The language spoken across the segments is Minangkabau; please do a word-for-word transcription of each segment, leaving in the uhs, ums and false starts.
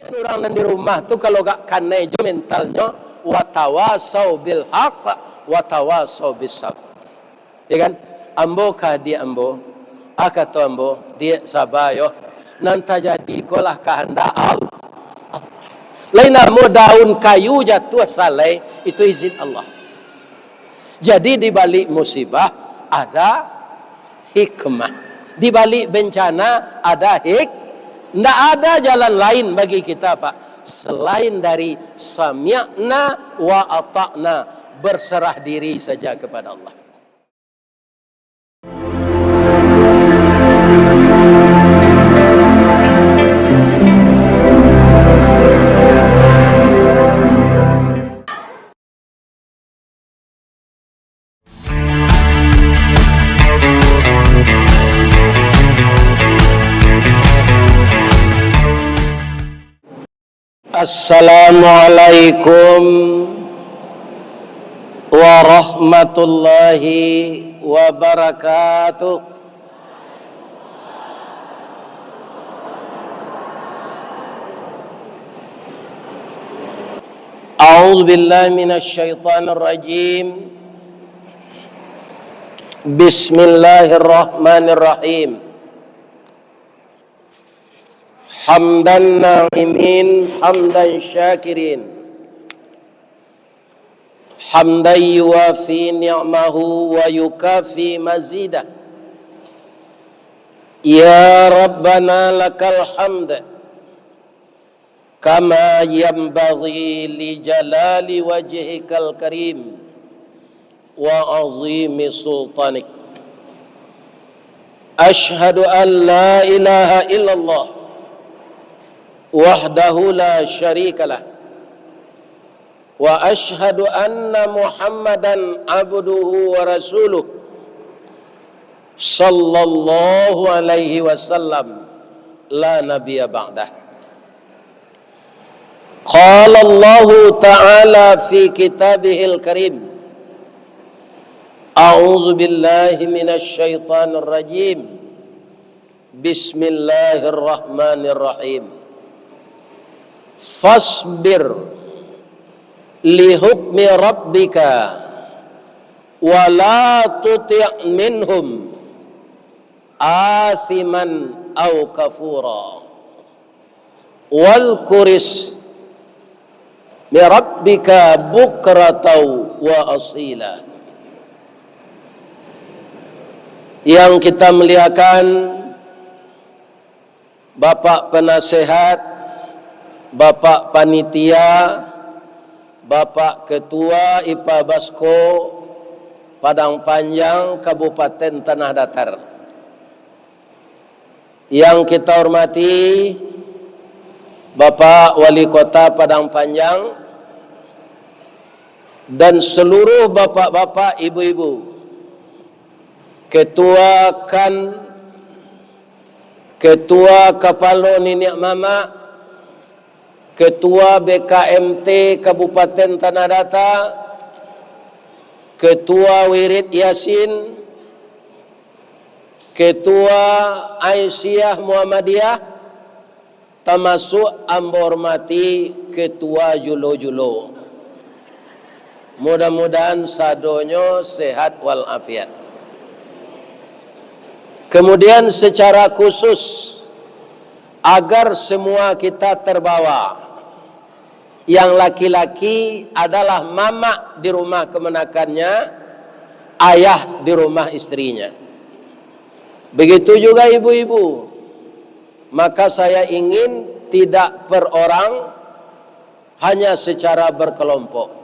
Urang nan di rumah tu kalau gak kanai jo mentalnyo, watawasau bil haq, watawasau bis sabr. Ya kan? Ambo ka adiak ambo, ah, kato ambo, "Diak, saba yo. Nan tajadi ko lah kahandak Allah. Lain namo daun kayu jatuah salai, itu izin Allah." Jadi, di balik musibah ada hikmah. Di balik bencana ada hik-, ndak ada jalan lain bagi kita, Pak, selain dari sami'na wa ata'na, berserah diri saja kepada Allah. Assalamualaikum warahmatullahi wabarakatuh. A'udzubillahi minasyaitonirrajim. Bismillahirrahmanirrahim. Hamdan na'imin, hamdan syakirin. Hamdan yuwafi ni'mahu wa yukafi mazidah. Ya Rabbana lakal hamd, kama yanbaghi li jalali wajhikal karim wa azimi sultanik. Asyhadu an la ilaha illallah wahdahu la syarikalah. Wa asyhadu anna Muhammadan abduhu wa rasuluh, sallallahu alaihi wasallam, la nabiyya ba'dah. Qala Allahu ta'ala fi kitabihil karim, a'udzu billahi minasy syaithanir rajim. Bismillahirrahmanirrahim. Fasbir li hukmi rabbika wa la tuti' minhum athiman au kafura. Wadhkuris mi rabbika bukratan wa asila. Yang kita muliakan, Bapak Penasehat, Bapak Panitia, Bapak Ketua IPA Basko Padang Panjang Kabupaten Tanah Datar. Yang kita hormati Bapak Wali Kota Padang Panjang dan seluruh bapak-bapak, ibu-ibu, Ketua kan, Ketua Kapalo Niniak Mamak, Ketua B K M T Kabupaten Tanah Datar, Ketua Wirid Yasin, Ketua Aisyah Muhammadiyah, tamasuak ambo hormati Ketua Julo-Julo. Mudah-mudahan sadonyo sehat walafiat. Kemudian, secara khusus, agar semua kita terbawa, yang laki-laki adalah mamak di rumah kemanakannya, ayah di rumah istrinya. Begitu juga ibu-ibu. Maka saya ingin tidak per orang, hanya secara berkelompok.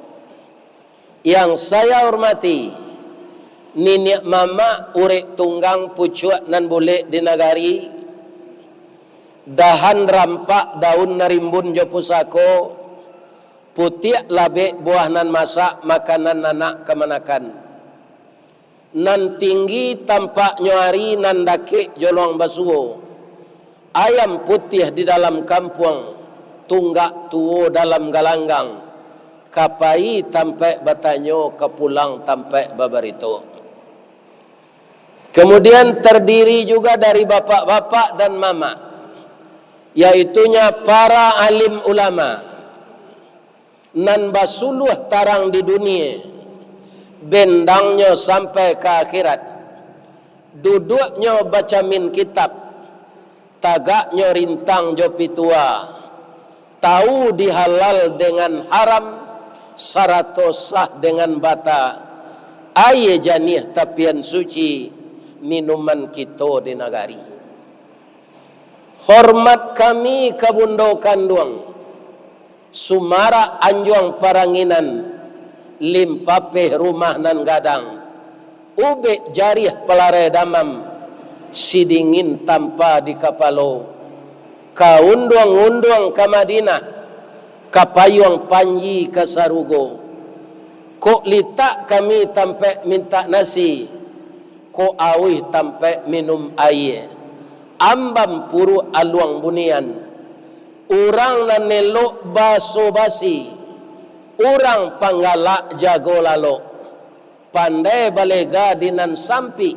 Yang saya hormati, niniak mamak urek tunggang pucuak nan bulek di nagari, dahan rampak daun nan rimbun jo pusako, putiak labek buah nan masak, makanan anak kamanakan. Nan tinggi tampaknyo ari, nan dakek jolong basuo. Ayam putiah di dalam kampuang, tunggak tuo dalam galanggang. Ka pai tampaik batanyo, ka pulang tampaik babarito. Kemudian terdiri juga dari bapak-bapak dan mamak. Yaitunya para alim ulama nan basuluah tarang di dunie, bendangnyo sampai ka akhirat, duduaknyo bacamin kitab, tagaknyo rintang jo pitua, tawu di halal dengan haram, sarato sah dengan bata, aie janiah tapian suci, minuman kito di nagari. Hormat kami ka bundo kanduang, sumarak anjuang paranginan, limpapeh rumah nan gadang, ubek jariah palarai damam, sidingin tampa di kapalo, ka unduang-unduang ka Madinah, ka payuang panji ka sarugo. Kok litak kami tampek mintak nasi, kok auih tampek minum aie, ambam puruak aluang bunian, urang nan elok baso basi, urang panggalak jago lalok, pandai balega di nan sampik,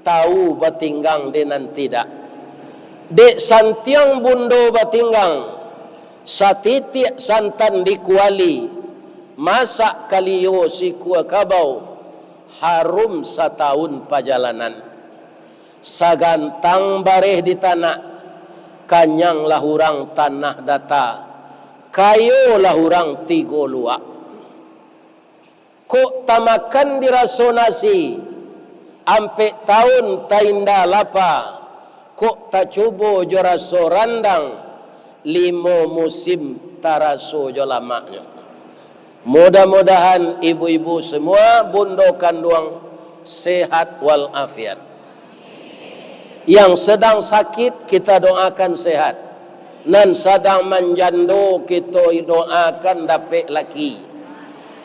tawu batinggang di nan tidak. Dek santiang bundo batinggang, satitiak santan di kuali, masak kaliyo sikua kabau, harum satawun pajalanan. Sagantang bareh di tanak, kanyanglah urang tanah data, kayolah urang tigo luak. Kok tamakan di raso nasi, ampek tawun tainda lapa, kok tacubo jo raso randang, limo musim taraso jo lamaknyo. Mudah-mudahan ibu-ibu semua, bundo kanduang, sehat walafiat. Yang sedang sakit, kita doakan sehat. Nan sadang manjando, kito doakan dapek laki.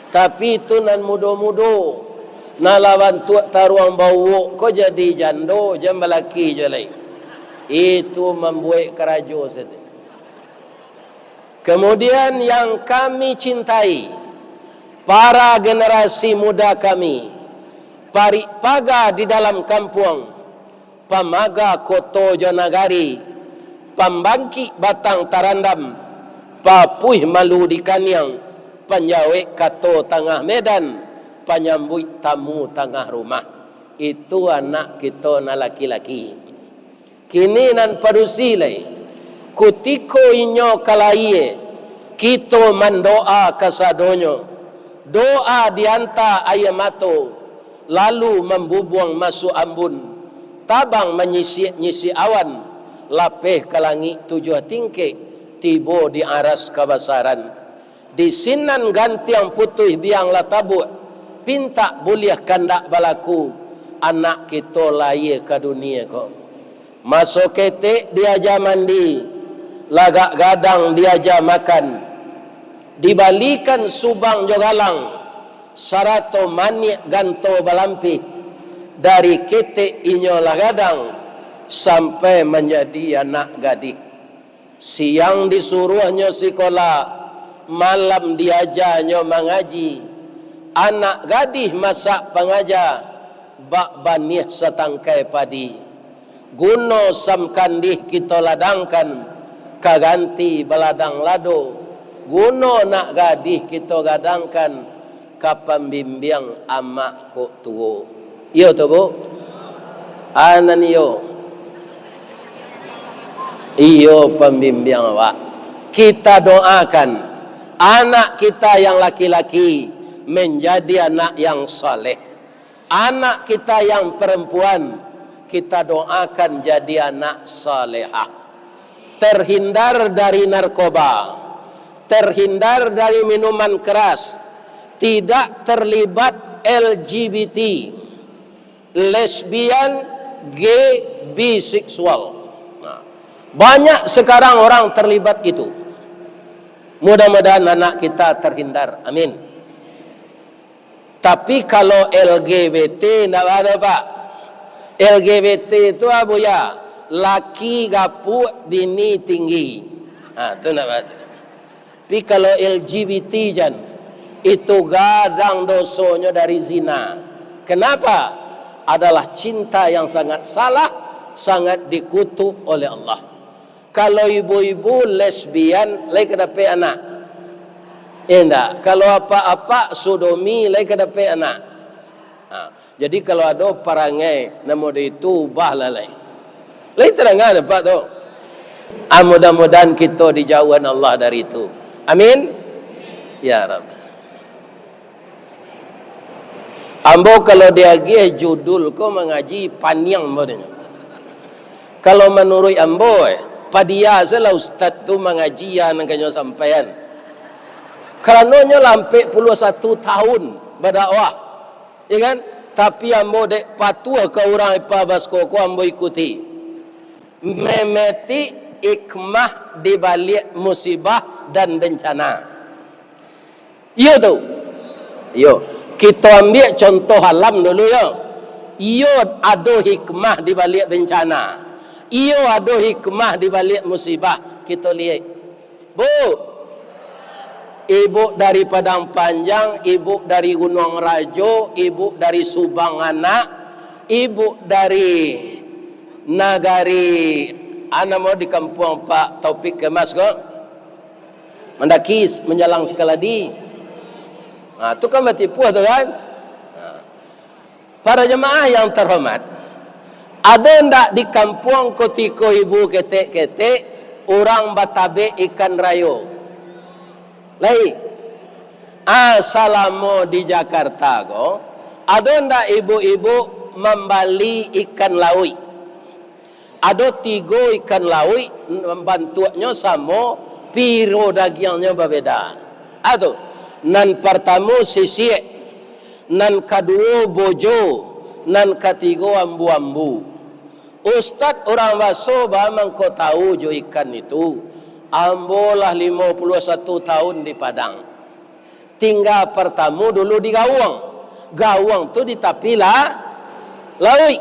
Tapi itu nan mudo-mudo, nan lah bantuak taruang bauwok ko jadi jando, jan balaki juo lai. Itu mambuek karajo sajo. Kemudian yang kami cintai, para generasi muda kami, parik paga di dalam kampuang, pamaga koto jo nagari, pambangkik batang tarandam, papuih malu di kaniang, panjawek kato tangah medan, panyambuik tamu tangah rumah. Itu anak kito nan laki-laki. Kini nan padusi lai, kutiko inyo ka layie, kito mandoa kasadonyo, doa dianta aia mato, lalu mambubuang masuak ambun, tabang manyisiak-nyisiak awan, lapeh ka langik tujuah tingkek, tibo di aras kabasaran. Di sinan gantiang putuih biang lah tabuak, pintak buliah kandak balaku, anak kito layie ka dunie ko. Maso ketek diaja mandi, lagak gadang diaja makan, dibalikan subang jo galang, sarato maniak ganto balampih, dari ketek inyo lah gadang, sampai manjadi anak gadih. Siang disuruahnyo sikola, malam diajanyo mangaji. Anak gadih masak pangaja, bak baniah satangkai padi. Guno samkandih kito ladangkan, ka ganti baladang lado. Guno nak gadih kito gadangkan, ka pambimbiang amak kok tuo. Iyo tu, Bu? Anan iyo. Iyo pambimbiang awak. Kita doakan anak kita yang laki-laki menjadi anak yang saleh. Anak kita yang perempuan, kita doakan jadi anak salehah. Terhindar dari narkoba, terhindar dari minuman keras, tidak terlibat L G B T, lesbian, gay, biseksual. Nah, banyak sekarang orang terlibat itu. Mudah-mudahan anak kita terhindar. Amin. Tapi kalau L G B T, ndak ado, Pak. L G B T itu apo ya? Laki gapuak, bini tinggi. Ha, tu ndak ado. Tapi kalau L G B T, jan, itu gadang dosonyo dari zina. Kenapa? Adalah cinta yang sangat salah, sangat dikutuk oleh Allah. Kalau ibu-ibu lesbian, lai ka dapek anak. Indak. Kalau apak-apak sodomi, lai ka dapek anak. Ha. Jadi, kalau ado parangai namo di itu, ubahlah lai. Lai tadanga dek apak tu. Ah, mudah-mudahan kito dijauhan Allah dari itu. Amin. Ya Rabb. Ambo kalau diagiah judul ko mangaji, paniang ambo denyo. Kalau manuruik ambo, eh, padia sajolah ustaz tu mangaji nan kanyo sampaian. Karano nyo lah ampek puluah satu tahun badakwah, ya kan? Tapi ambo dek patuah ka urang ipa basko ko ambo ikuti. Memetik hikmah di baliak musibah dan bencana. Iyo tu. Iyo. Kito ambiak contoh alam dulu, yo. Iyo ado hikmah di baliak bencana. Iyo ado hikmah di baliak musibah. Kito liek. Bu, ibu dari Padang Panjang, ibu dari Gunuang Rajo, ibu dari Subang Anak, ibu dari nagari, ah, namo di kampuang Pak Taufik Kemas ko? Mandaki, Manjalang Sakaladi. Ha, tu kan batipuah tu kan? Ha. Para jamaah yang terhormat, ado ndak di kampuang kutiko ibu ketek-ketek, urang batabek ikan rayo? Lai. Ah, salamo di Jakarta ko, ado ndak ibu-ibu mambali ikan lauik? Ado tigo ikan lauik, bantuaknyo samo, piro dagiangnyo babeda. Ado, nan partamo sisiak, nan kaduo bojo, nan katigo ambu-ambu. Ustaz urang baso ba mangko tahu jo ikan itu? Ambo lah limo puluah satu tahun di Padang. Tingga partamo dulu di gauang. Gauang tu di tapi la-, lauik.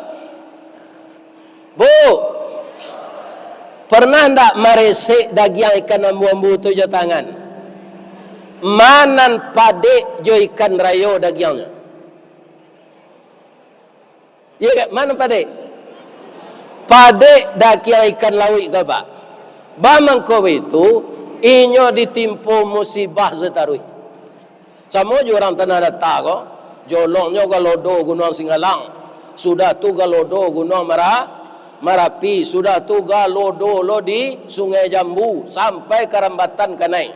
Bu, pernah ndak maresek dagiang ikan ambu-ambu tu jo tangan? Ma nan padek jo ikan rayo dagiangnyo? Iyo kan? Ma nan padek? Padek dagiang ikan lauik ko, Pak. Ba mangko baitu, inyo ditimpo musibah sataruih. Samo jo urang Tanah Data ko, jolongnyo Galodo Gunuang Singgalang, sudah tu Galodo Gunuang Mara-, Marapi, sudah tu Galodo lo di Sungai Jambu, sampai ka Rambatan Kanai.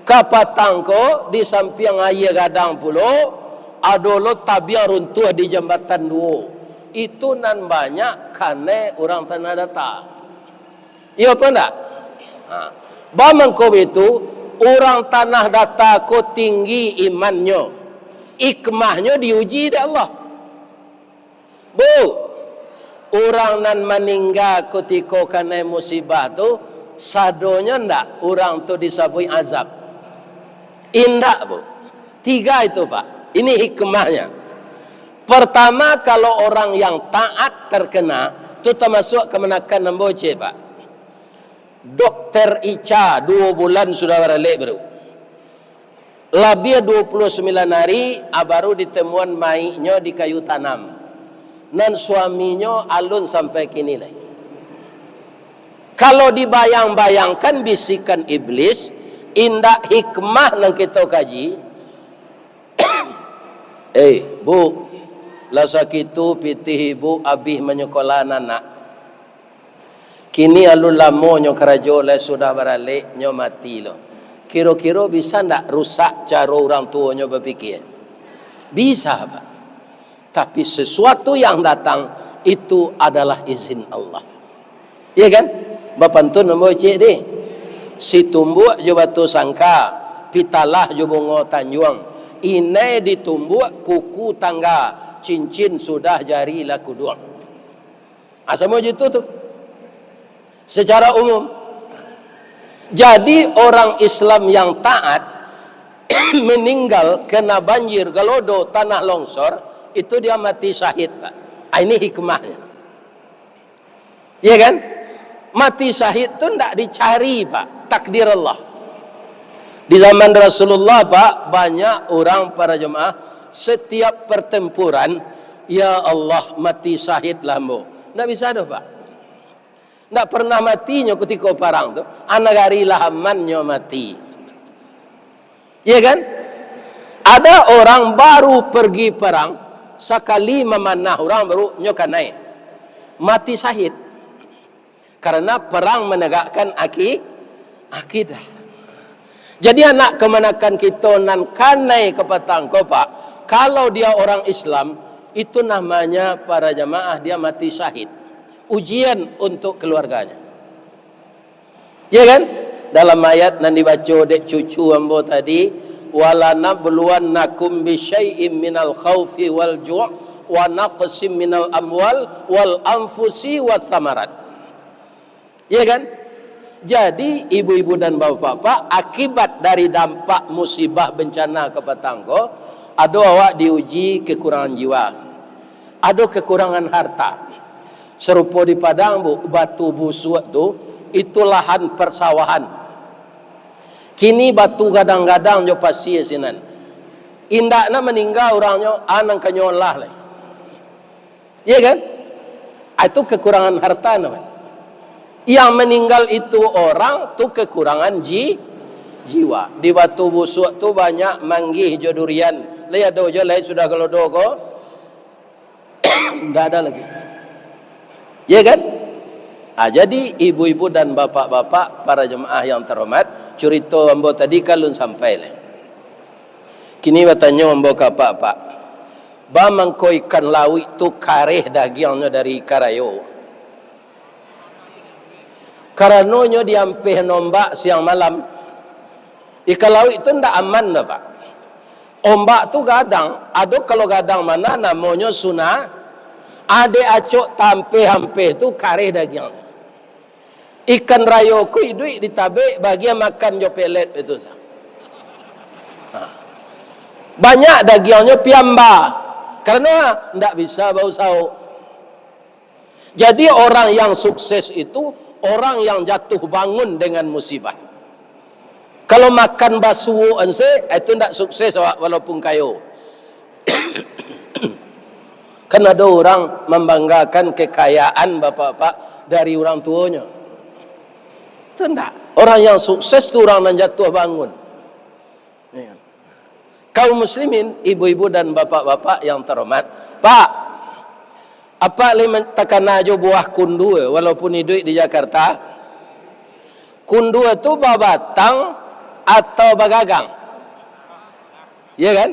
Kapatang ko, di sampiang Aia Gadang pulo, ado lo tabiang runtuah di Jambatan Duo. Itu nan banyak kanai urang Tanah Data. Iyo apo ndak? Ha. Ba mangko baitu, urang Tanah Data ko tinggi imannyo, hikmahnyo diuji dek Allah. Bu, urang nan maningga kutiko kanai musibah tu, sadonyo ndak urang tu disabuik azab? Indak, Bu. Tiga itu, Pak. Ini hikmahnyo. Pertama, kalau orang yang taat terkena, tu tamasuak kamanakan ambo ciek, Pak. Dokter Ica duo bulan sudah baralek baru. Labiah duo puluah sambilan ari, ah, baru ditemuan maiknyo di kayu tanam. Nan suaminyo alun sampai kini lai. Kalau dibayang-bayangkan bisikan iblis, indak hikmah nan kito kaji, eh, Bu, lah sakitu pitih ibu abih manyukola anak. Kini alun lamonyo karajo lai, sudah baralek nyo mati lo. Kiro-kiro bisa ndak rusak caro urang tuonyo bapikia? Bisa, Pak. Tapi sesuatu yang datang itu adalah izin Allah. Iya kan? Bapantun ambo ciek deh. Si tumbuak jo batu sangka, pitalah jo bungo tanjuang. Inai di tumbuak kuku tangga, cincin sudah jari lah kuduang. Ah, samo jo itu tu. Secara umum. Jadi, orang Islam yang taat meninggal kena banjir, galodo, tanah longsor, itu dia mati syahid, Pak. Ah, ini hikmahnya. Iya kan? Mati syahid tu ndak dicari, Pak. Takdir Allah. Di zaman Rasulullah, Pak, banyak orang para jemaah, setiap pertempuran, "Ya Allah, mati syahid lah ambo." Ndak bisa doh, Pak. Ndak pernah mati nyo kutiko parang tu. A, nagari lah aman nyo mati. Iya kan? Ada orang baru pergi perang, sakali mamanah urang baru nyo kanai. Mati syahid. Karena perang menegakkan aki-, akidah. Jadi anak kamanakan kito nan kanai kapatang ko, Pak, kalau dia orang Islam, itu namanya para jamaah dia mati syahid. Ujian untuk keluarganya. Ya kan? Dalam ayat nan dibaco dek cucu ambo tadi, "Walanabluwannakum bisyai'im minal khaufi wal ju' wa naqsim minal amwal wal anfusi was samarat." Ya kan? Jadi, ibu-ibu dan bapak-bapak, akibat dari dampak musibah bencana kapatang ko, ado awak diuji kekurangan jiwa, ado kekurangan harta. Sarupo di Padang, Bu, Batu Busuak tu, itu lahan persawahan. Kini batu gadang-gadang jo pasia sinan. Indak nak maningga urangnyo, anang ka nyolah lai. Iya kan? Ah, itu kekurangan harta namanya. Yang meninggal itu orang tu kekurangan ji-, jiwa. Di Batu Busuak tu banyak manggih jo durian. Lai ado jo lai sudah kalodo ko? Ndak ada lagi. Ya kan? Ah, jadi ibu-ibu dan bapak-bapak, para jemaah yang terhormat, curito ambo tadi kan alun sampai lai. Kini batanyo ambo ka apak-apak. Ba mangko ikan lauik tu kareh dagiangnyo dari ikan rayo. Karano nyo diampeh ombak siang malam. Ikan lauik tu ndak aman doh, Pak. Ombak tu gadang, ado kalau gadang mano namonyo suna-, adek acok tampeh-ampeh tu kareh dagiang. Ikan rayo ko iduik di tabek, bagian makan jo pelet itu sa. Ha. Banyak dagiangnyo piamba. Karano ndak bisa bausaho. Jadi orang yang sukses itu orang yang jatuh bangun dengan musibah. Kalau makan basuo anse, itu ndak sukses awak walaupun kayo. Kan ado urang mambanggakan kekayaan bapak-bapak dari urang tuonyo. Itu ndak. Orang yang sukses tu urang nan jatuah bangun. Ya. Kaum muslimin, ibu-ibu dan bapak-bapak yang terhormat, Pak, apak lai men-, takana jo buah kundua walaupun iduik di Jakarta? Kundua tu babatang atau bagagang? Ya kan?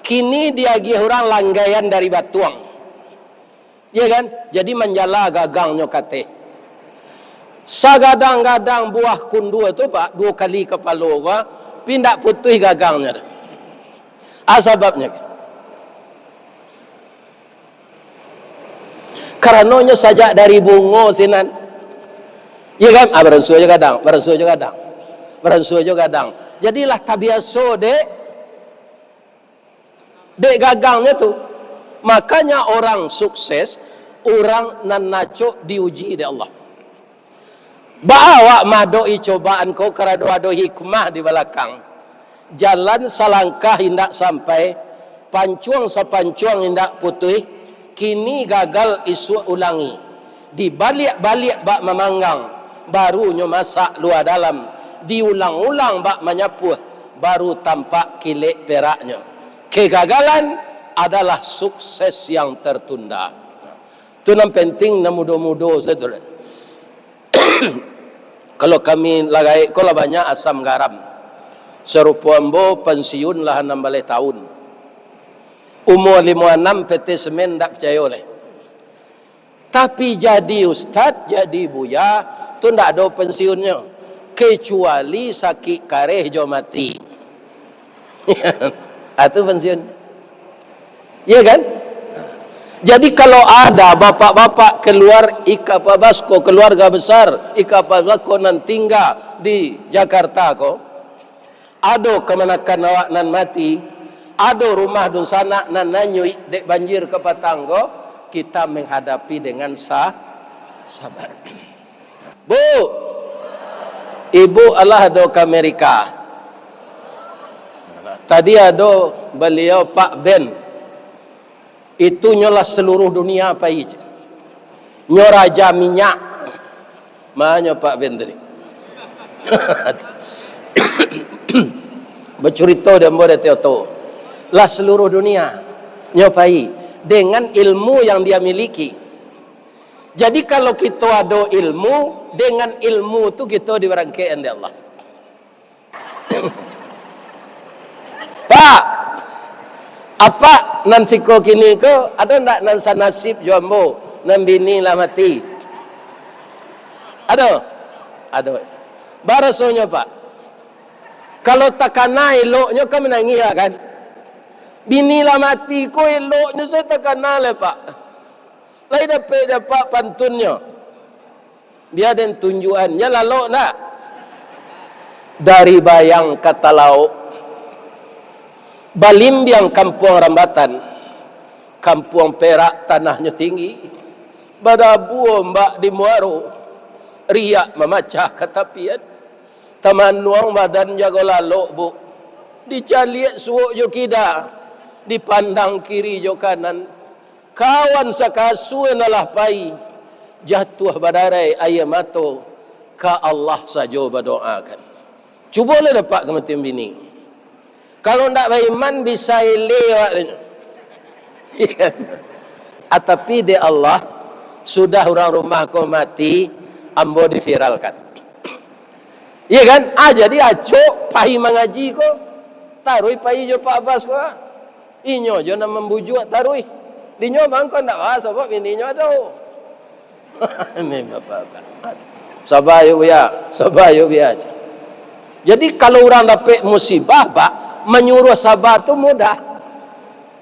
Kini diagiah urang langgaian dari batuang. Ya kan? Jadi manjala gagangnyo kateh. Sagadang-gadang buah kundua tu, Pak, duo kali kapalo, Pak, pi ndak putuih gagangnyo tu. Ah, sababnyo. Karanonyo sajak dari bungo sinan. Ya kan? Ah, baransua jo gadang, baransua jo gadang. Baransua jo gadang. Jadilah tabiaso dek, dek gagangnyo tu. Makanya orang sukses, orang nan acok diuji dek Allah. Baa awak maadoki cobaan ko, karano ado hikmah di balakang. Jalan salangkah indak sampai, pancuang sapancuang indak putuih, kini gagal isuak ulangi. Dibaliak-baliak bak mamanggang, barunyo masak lua dalam, diulang-ulang bak manyapuah, baru tampak kilek peraknyo. Kegagalan adalah sukses yang tertunda. Tu nan penting, nan mudo-mudo sajo tu. Kalau kami lah gaek ko lah banyak asam garam. Sarupo ambo pansiun lah anam baleh taun. Umua limo anam P T semen ndak picayo lai. Tapi jadi ustad, jadi buya, tu ndak ado pensiunnyo, kecuali sakik kareh jo mati. Ah, tu pensiun. Iya kan? Jadi kalau ada bapak-bapak keluar ika-, apa, basko, keluarga besar ika-, apa, basko nan tingga di Jakarta ko, ado kamanakan awak nan mati, ado rumah dunsanak nan nanyuik dek banjir kapatang ko, kita menghadapi dengan sa-, sabar. Bu, ibu alah ado ka Amerika. Tadi ado baliau Pak Ben. Itu nyo lah seluruh dunia pai. Nyo raja minyak. Manyo Pak Ben tadi. Bacurito di ambo di Tioto. Lah saluruh dunia nyo pai dengan ilmu yang dia miliki. Jadi, kalau kito ado ilmu, dengan ilmu tu kito dibarangkek dek Allah. Pak, apak nan siko kini ko, ado ndak nan sanasib jo ambo, nan bini lah mati? Ado? Ado. Barasonyo, Pak? Kalau takana eloknyo kan manangih, kan? Bini lah mati ko, eloknyo sajo takana lai, Pak. Lai dapek dek apak pantunnyo? Bia den tunjuakan, nyo lalok ndak? Dari Bayang ka Talaok, balimbiang Kampuang Rambatan, Kampuang Perak tanahnyo tinggi, badabu ombak di muaro, riak mamacah ka tapian, tamanuang badan jago lalok, Bu, dicaliak suok jo kida, dipandang kiri jo kanan, kawan sakasua nan lah pai, jatuah badarai aia mato, ka Allah sajo badoakan. Cubolah dapek kamatian bini. Kalau ndak baiman, bisa eleh awak tu. Ah, tapi dek Allah, sudah urang rumah ko mati, ambo diviralkan. Iya kan? Ah, jadi acok pai mangaji ko, taruih pai jo Pak Abbas ko, ah. Inyo jo nan mambujuak taruih. Dinyo mangko ndak ba, sabab bininyo ado. Ini bapak-bapak. Saba yo, Buya. Saba yo, Buya. Jadi, kalau urang dapek musibah, Pak, manyuruah saba tu mudah.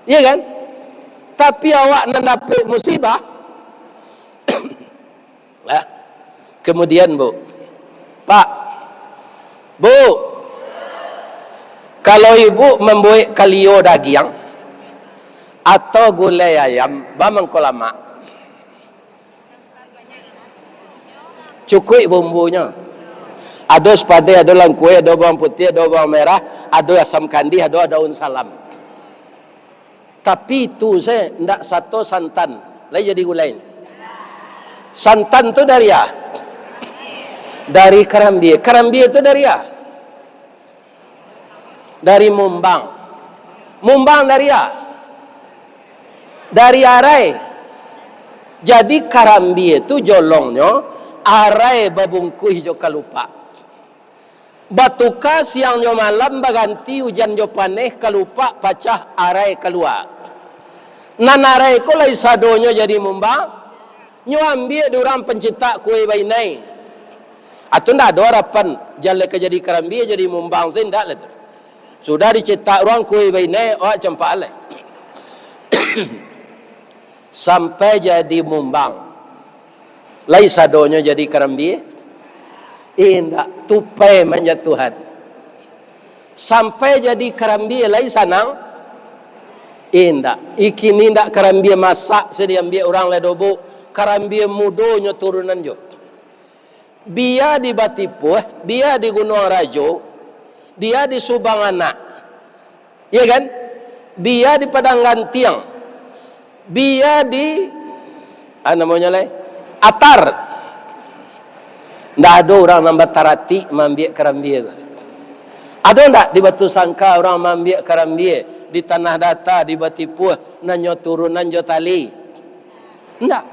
Iya kan? Tapi awak nan dapek musibah, Lah, kemudian, Bu. Pak, Bu, kalau ibu mambuek kalio dagiang atau gulai ayam, ba mangko lamak? Cukuik bumbunyo. Ado sipadeh, ado langkueh, ado bawang putiah, ado bawang merah, ado asam kandih, ado daun salam. Tapi itu se, ndak sato santan, lai jadi gulai. Santan tu dari a? Dari karambia. Karambia tu dari a? Dari mumbang. Mumbang dari a? Dari arai. Jadi karambia tu jolongnyo arai babungkuih jo kalupak. Batuka siang jo malam, baganti ujan jo paneh, kalupak pacah, arai kalua. Nan arai ko lai sadonyo jadi mumbang, nyo ambiak dek urang pancitak kue bainai. Atau ndak ado arapan, jan lai ka jadi karambia, jadi mumbang se ndak lai tu. Sudah dicetak urang kue bainai, awak campak lai. Sampai jadi mumbang. Lai sadonyo jadi karambia? Indak, tupai manjatuhan. Sampai jadi karambia lai sanang? Indak. Kini ndak karambia masak se diambiak urang lai doh, Bu. Karambia mudo nyo turunan jo. Bia di Batipuah, bia di Gunuang Rajo, bia di Subang Anak, iya kan? Bia di Padang Gantiang, bia di, ah, namonyo lai, Atar. Ndak ado urang nan bataratik maambiak karambia ko. Ado ndak di Batusangka urang maambiak karambia, di Tanah Data, di Batipuah, nan nyo turunan jo tali? Ndak.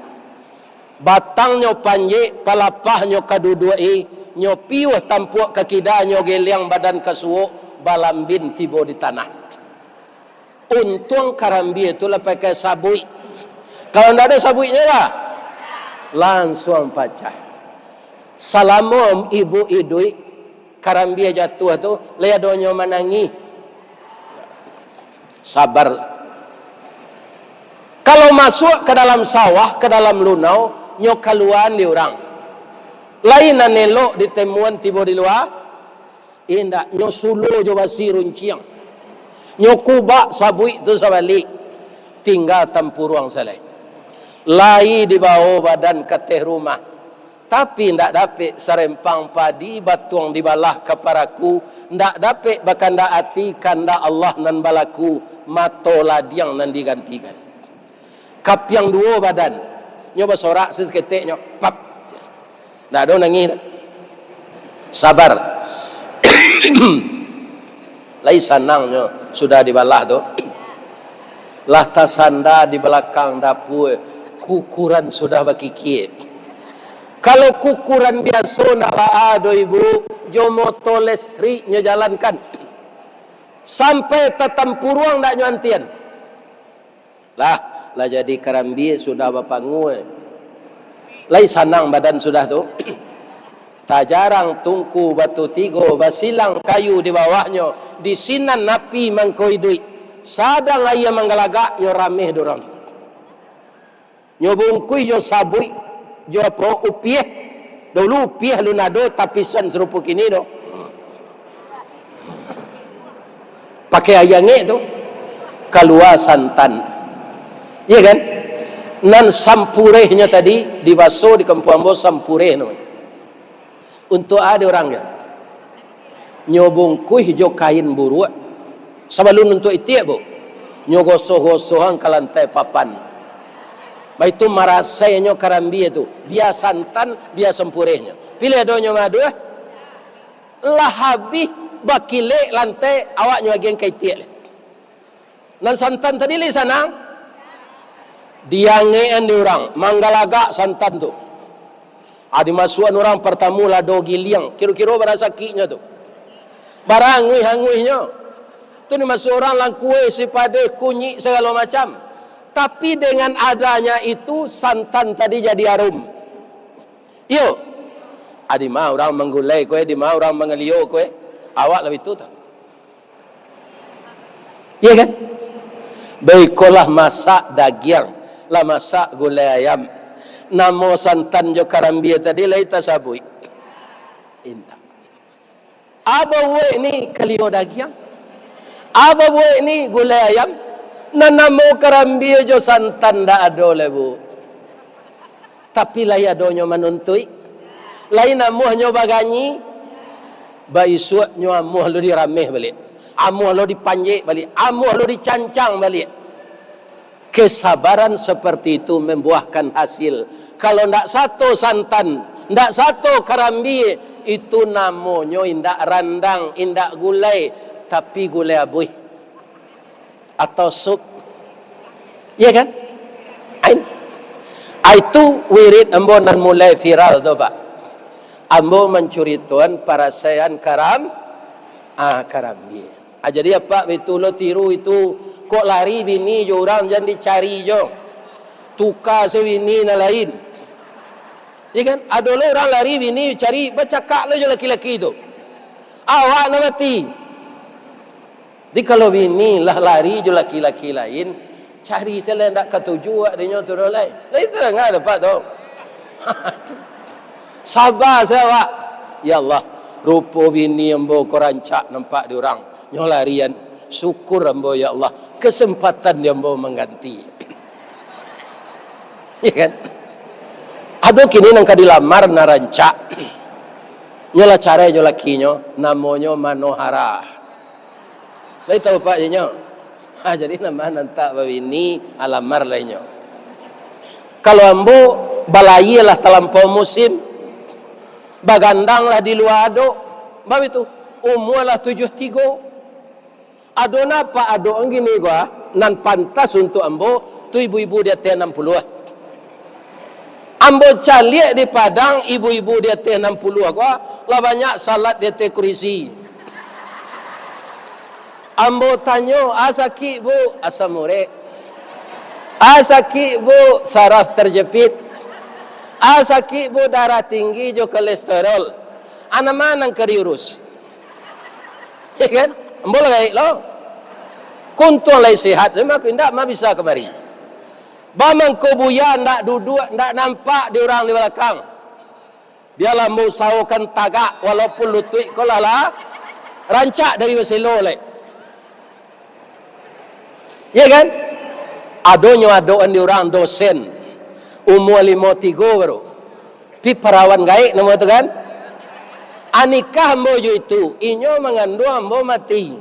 Batangnyo panjek, palapahnyo ka duduak-i, nyo piuah tampuak ka kida, nyo geliang badan ka suok, balambin tibo di tanah. Untuang karambia tu lah pakai sabuik. Kalau ndak ado sabuiknyo lah, lansuang pacah. Salamo ibu iduik, karambia jatuah tu, lai adonyo manangih. Sabar. Kalau masuak ka dalam sawah, ka dalam lunau, nyo kaluaan di urang. Lai nan elok ditemuan tibo di lua? Indak, nyo sulo jo basi runciang. Nyo kubak sabuik tu sabalik. Tingga tampuruang salai. Lai dibao badan ka ateh rumah. Tapi ndak dapek sarempang padi batuang dibalah ka paraku, ndak dapek bakandak ati kandak Allah nan balaku, mato ladiang nan digantikan. Kapiang duo badan, nyo basorak saketek nyo, pap. Ndak ado nangih. Sabar. Lai sanangnyo sudah dibalah tu. Lah tasanda di balakang dapua, kukuran sudah bakikia. Kalau kukuran biaso ndak baa doh, Ibu, jo moto lestriknyo jalankan. Sampai tatampuruang ndak nyo antian. Lah, lah jadi karambia sudah bapangua. Lai sanang badan sudah tu. Tajarang tungku batu tigo, basilang kayu di bawahnyo, di sinan api mangko iduik. Sadang aia manggalagak, nyo rameh durang. Nyo bungkuih jo sabuik, jo apo, upiah. Dulu upiah alun ado, tapisan sarupo kini tu. Pakai aia angek tu, kalua santan. Iya kan? Nan sampurehnyo tadi, di baso di kampuang ambo sampureh namonyo. Untuak a dek urang nyo? Nyo bungkuih jo kain buruak. Sabalun untuak itiak, Bu, nyo gosoh-gosohan ka lantai papan. Baitu marasainyo karambia tu, bia santan, bia sampurehnyo. Pilih adonyo maduah, lah abih bakilek lantai, awaknyo agiahan ka itiak lai. Nan santan tadi lai sanang. Diangekan di urang, manggalagak santan tu. Ah, dimasuakan urang partamo lado giliang, kiro-kiro bara sakiknyo tu. Bara anguih-anguihnyo. Tu dimasuak urang langkuai, sipadeh, kunyik, sagalo macam. Tapi dengan adanya itu, santan tadi jadi arum. Iyo. Ah, dima urang manggulai ko, dima urang mangalio ko, awak lah baitu tu. Iya kan? Baiko lah masak dagiang, lah masak gulai ayam. Namo santan jo karambia tadi lai tasabuik? Indak. A babuek ni kalio dagiang? A babuek ni gulai ayam? Nan namo karambia jo santan ndak ado lai, Bu. Tapi lai adonyo manuntuik. Lai namuahnyo baganyi. Baisuaknyo amuah lo dirameh baliak. Amuah lo dipanjek baliak. Amuah lo dicancang baliak. Kesabaran seperti itu membuahkan hasil. Kalau ndak sato santan, ndak sato karambia, itu namonyo indak randang, indak gulai, tapi gulai abuih atau sup. Iya kan? Ain. Ah, itu wirid ambo nan mulai viral tu, Pak. Ambo mancuritoan parasaian karam-, ah, karambia. Ah, jadi apak baitu lo tiru itu, kok lari bini jo urang, jan dicari jo. Tuka se bini nan lain. Iya kan? Ado lo urang lari bini cari, bacakak lo jo laki-laki tu. Awak nan mati. Jadi kalau bini lah lari jo laki-laki lain, cari se lah ndak katuju awak dinyo tu doh lai. Lai tadanga dapek tu. Saba se awak. Ya Allah, rupo bini ambo ko rancak nampak di urang. Nyo larian. Syukur ambo, ya Allah, kesempatan di ambo mangganti. Iya kan? Ado kini nan ka dilamar nan rancak. Nyo lah carai jo lakinyo, namonyo Manohara. Lai tahu, Pak, inyo? Ha, jadi namo nan tak babini, alamar lah inyo. Kalau ambo, balayia lah talampau musim, bagandang lah di lua adok, baitu, umua lah tujuah tigo. Ado napa adok gini gua, nan pantas untuk ambo, tu ibu-ibu di ateh anam puluah. Ambo caliak di Padang, ibu-ibu di ateh anam puluah ko, lah banyak salat di ateh kurisi. Ambo tanyo, "A sakik, Bu?" Asam urek. "A sakik, Bu?" Saraf terjepit. "A sakik, Bu?" Darah tinggi jo kolesterol. Ana ma nan ka diurus? Ya kan? Ambo lah gaek lo. Kuntuang lai sehat, mako indak ma bisa kamari. Bamangko buya ndak duduak, ndak nampak di urang di balakang. Bialah ambo usahokan tagak, walaupun lutuik ko lah, lah rancak dari baselo lai. Ya kan? Adonyo adokan di urang dosen, umua limo tigo baru. Pi parawan gaek namo tu kan? Anikah ambo jo itu, inyo manganduang ambo mati.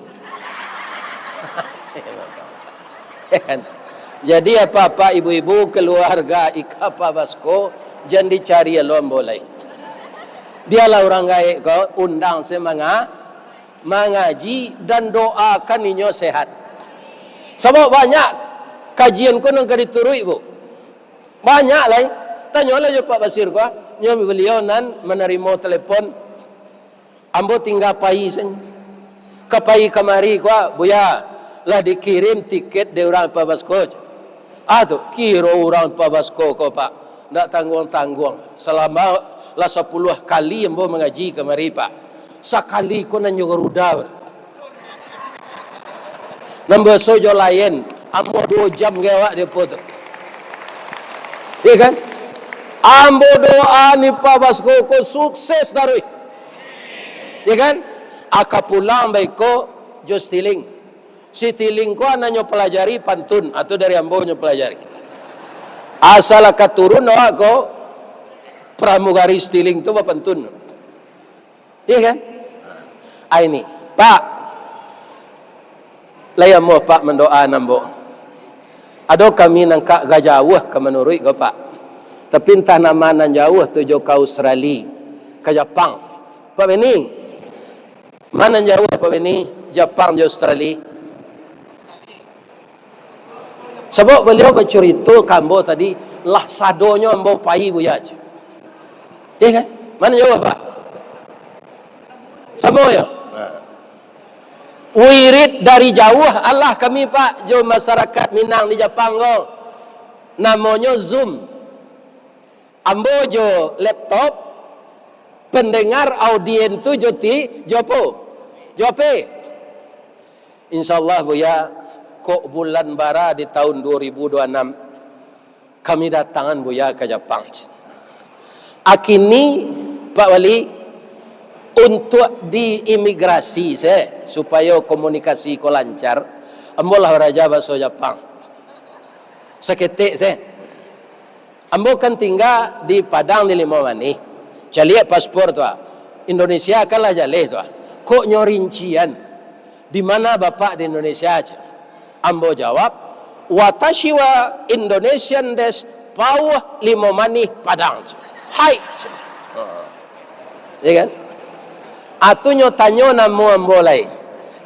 Jadi apak-apak, ibu-ibu, keluarga Ika Pabasko, jan dicari alo ambo lai. Bialah urang gaek ko undang se manga-, mangaji, dan doakan inyo sehat. Sabab banyak kajian ko nan ka dituruik, Bu. Banyak lai. Tanyolah jo Pak Basir ko, nyo baliau nan manarimo telepon. Ambo tingga pai sajo. Ka pai kamari ko, Buya, lah dikirim tiket dek urang Pabasko. Ah tu, kiro urang Pabasko ko, Pak, ndak tangguang-tangguang. Salamo lah sapuluah kali ambo mangaji kamari, Pak. Sakali ko nan nyo garuda. Nan biaso jo lain, ambo duo jam ge awak di apo tu. Iya kan? Ambo doa ni Pabasko ko sukses taruih. Iya kan? Aka pulang baiko jo Stiling. Stiling ko nan nyo palajari pantun, atau dari ambo nyo palajari. Asal aka turun awak ko, pramugari Stiling tu bapantun. Iya kan? Ah, ini, Pak. Lai amuah, Pak, mandoa ambo. Ado kami nan ka agak jauah ka manuruik ko, Pak. Tapi antah nan ma nan jauah tu jo ka Australia, ka Japang. Pak Beni, ma nan jauah, Pak Beni, Japang jo Australia? Sabab baliau bacurito ka ambo tadi, lah sadonyo ambo pai, Buya, ceh. Iya kan? Ma nan jauah, Pak? Samo yo? Nah. Wirid dari jauah alah kami, Pak, jo masarakat Minang di Japang ko. Namonyo Zoom. Ambo jo laptop, pendengar, audien tu jo ti-, jo apo? Jo H P. Insya Allah, Buya, kok bulan bara di tahun dua ribu dua puluh enam, kami datangan Buya ka Japang. Akini, Pak Wali, untuak di imigrasi se, supayo komunikasi ko lancar, ambo lah baraja bahaso Japang. Saketek se. Ambo kan tingga di Padang di Limau Manih. Caliak paspor tu, ah. Indonesia kan lah jaleh tu, ah. Kok nyo rincian, di mana Bapak di Indonesia, ceh? Ambo jawab, "Watashi wa Indonesian des, Pauh, Limau Manih, Padang," ceh. "Hai," ceh. Ha. Ya kan? Atu nyo tanyo namo ambo lai.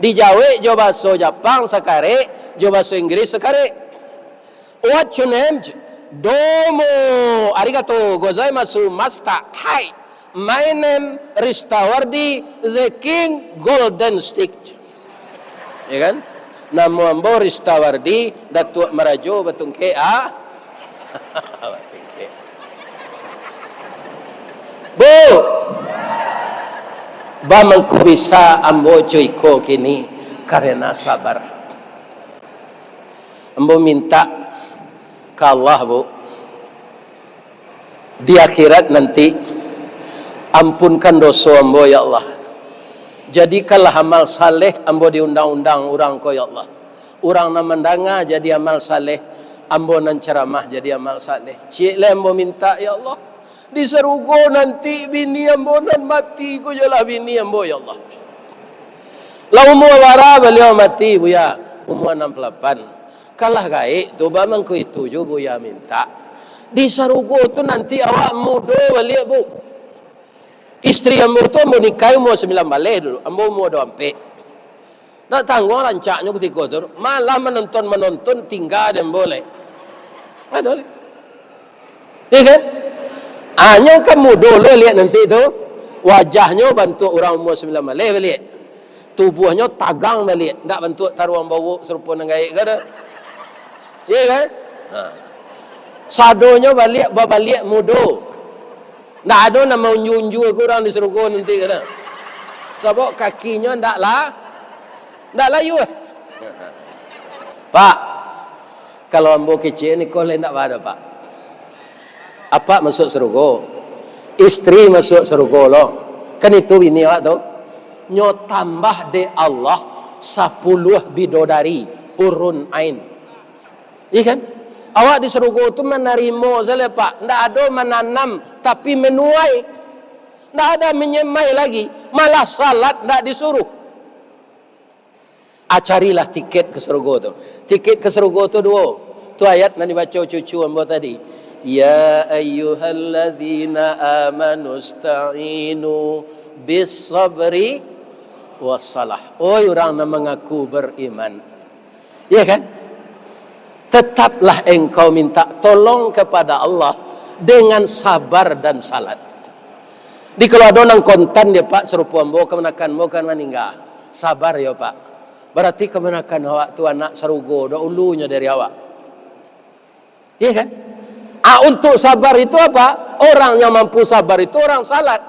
Dijawek jo bahaso Japang sakarek, jo bahaso Inggris sakarek. "What's your name?" "Domo arigato gozaimasu, master." "Hai, my name Ristawardi, the king golden stick." Ya kan? "Namo ambo Ristawardi, Datuak Marajo Batungkek, ah." Batungkek. Bu, bamangko bisa ambo co iko kini karena sabar. Ambo minta ka Allah, Bu, di akhirat nanti, ampunkan doso ambo, ya Allah. Jadikanlah amal saleh ambo di undang-undang urang ko, ya Allah. Urang nan mandanga jadi amal saleh, ambo nan caramah jadi amal saleh. Ciek lai ambo minta, ya Allah. Di sarugo nanti bini ambo nan mati ko jolah bini ambo, ya Allah. Lah umua bara baliau mati, Buya? Umua anam puluah lapan. Kalah gaek tu, bamangko itu jo Buya minta. Di sarugo tu nanti awak mudo baliak, Bu. Istri ambo tu ambo nikahi umua sambilan baleh dulu, ambo umua duo ampek. Ndak tangguang rancaknyo kutiko tu, malah manonton-manonton tingga dek ambo lai. Ado lai. Iya kan? Anyo kan mudo lo liak nanti tu. Wajahnyo bantuak urang umua sambilan baleh baliak. Tubuahnyo tagang baliak, ndak bantuak taruang bawok sarupo nan gaek ko doh. Iya kan? Ha. Sadonyo baliak, babaliak mudo. Ndak ado nan maunjua-unjua ko urang di sarugo nanti ko doh. Sabab kakinyo ndak la-, ndak layuah. Pak, kalau ambo kecek ni ko lai ndak bado, Pak. Apak masuak sarugo, istri masuak sarugo lo. Kan itu bini awak tu. Nyo tambah dek Allah sapuluah bidodari, hurun ain. Iya kan? Awak di sarugo tu manarimo sajo, Pak. Ndak ado mananam, tapi menuai. Ndak ado menyemai lagi. Malah salat ndak disuruh. Ah, carilah tiket ka sarugo tu. Tiket ka sarugo tu duo. Tu ayat nan dibaco cucu ambo tadi. "Ya ayyuhalladzina amanu sta'inu bis sabri was salah." Oi urang nan mangaku beriman. Ya kan? Tetaplah engkau minta tolong kepada Allah dengan sabar dan salat. Di kalau ado nan kontan dia, "Pak, sarupo ambo, kamanakan ambo kan maningga." Sabar yo, Pak. Berarti kamanakan awak tu anak sarugo, dak ulunyo dari awak. Iya kan? Ah, untuk sabar itu apa? Orang yang mampu sabar itu orang salat.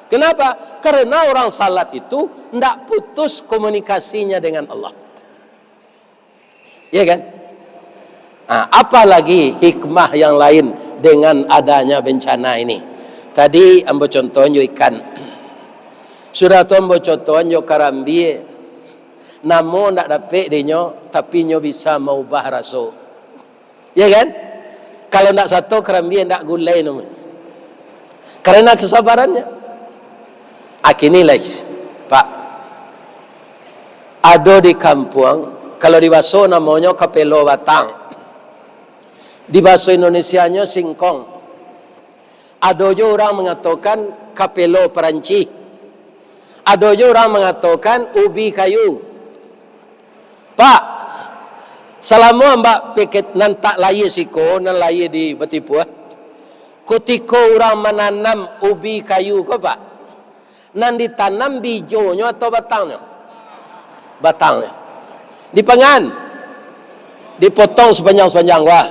Kenapa? Karena orang salat itu ndak putus komunikasinya dengan Allah. Iya kan? Ah, apalagi hikmah yang lain dengan adanya bencana ini. Tadi ambo contoh nyo ikan. Sudah tu ambo contoh nyo karambia. Namo ndak dapek dinyo, tapi nyo bisa maubah raso. Ya kan? Kalau ndak sato karambia ndak gulai namonyo. Karena kesabarannya. Akini lai, Pak. Ado di kampuang, kalau di baso namonyo kapelo batang. Di baso Indonesianyo singkong. Ado jo urang mangatokan kapelo Perancis. Ado jo urang mangatokan ubi kayu. Pak, salamo ambak peket nan tak layie siko, nan layie di Batipuah, kutiko urang mananam ubi kayu ko, Pak, nan ditanam bijonyo atau batangnyo? Batangnyo. Dipangan, dipotong sapanjang-sapanjang, wah.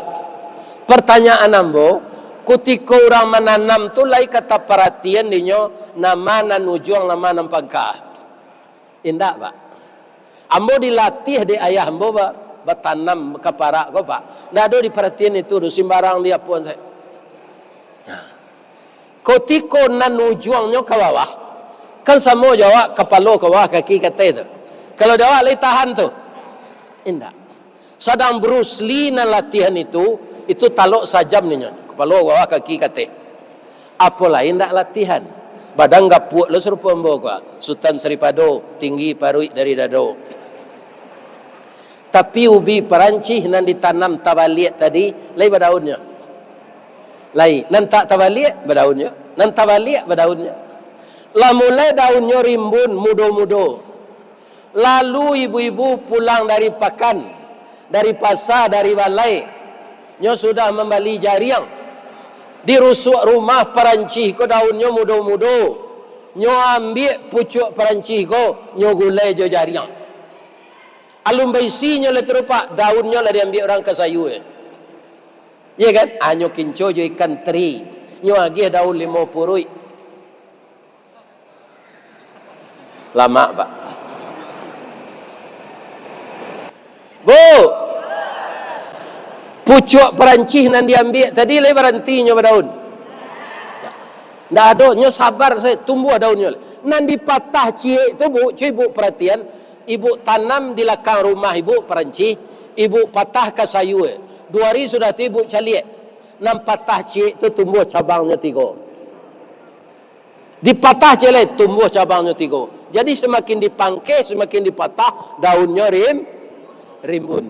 Pertanyaan ambo, kutiko urang mananam tu lai ka taparatian dinyo, nama nan ujuang, nama nan pangka? Indak, Pak. Ambo dilatih dek ayah ambo ba-, batanam kaparak ko, Pak. Ndak ado diparatian itu tu, simbarang di apuan sajo. Nah. Kutiko nan ujuangnyo ka bawah, kan samo jo awak kapalo ka bawah, kaki ka ateh tu. Kalau di awak lai tahan tu? Indak. Sadang Bruce Lee nan latihan itu, itu talok sajam ninyo, kapalo ka bawah, kaki ka ateh. Apo lai ndak latihan? Badan gapuak lo sarupo ambo ko, Sutan Saripado, tinggi paruik dari dado. Tapi ubi Parancih nan ditanam tabaliak tadi, lai badaunnyo. Lai, nan tak tabaliak, badaunnyo. Nan tabaliak, badaunnyo. Lah mulai daunnyo rimbun, mudo-mudo. Lalu ibu-ibu pulang dari pakan, dari pasa, dari balai. Nyo sudah mambali jariang. Di rusuak rumah Parancih ko daunnyo mudo-mudo. Nyo ambiak pucuak Parancih ko, nyo gulai jo jariang. Alun baisinyo lah tu, Pak, daunnyo lah diambiak urang ka sayua. Iya kan? Anyo kinco jo ikan teri. Nyo agiah daun limo puruik. Lamak, Pak. Bu! Pucuak Parancih nan diambiak tadi lai baranti nyo badaun. Ndak ado, nyo sabar sajo, tumbuah daunnyo. Nan dipatah ciek tu, Bu, cubo Ibu paratian, Ibu tanam di lakang rumah Ibu Parancih, Ibu patah ka sayua. Duo ari sudah tu Ibu caliak. Nan patah ciek tu tumbuah cabangnyo tigo. Dipatah ciek lai, tumbuah cabangnyo tigo. Jadi, samakin dipangkeh, samakin dipatah, daunnyo rim-, rimbun.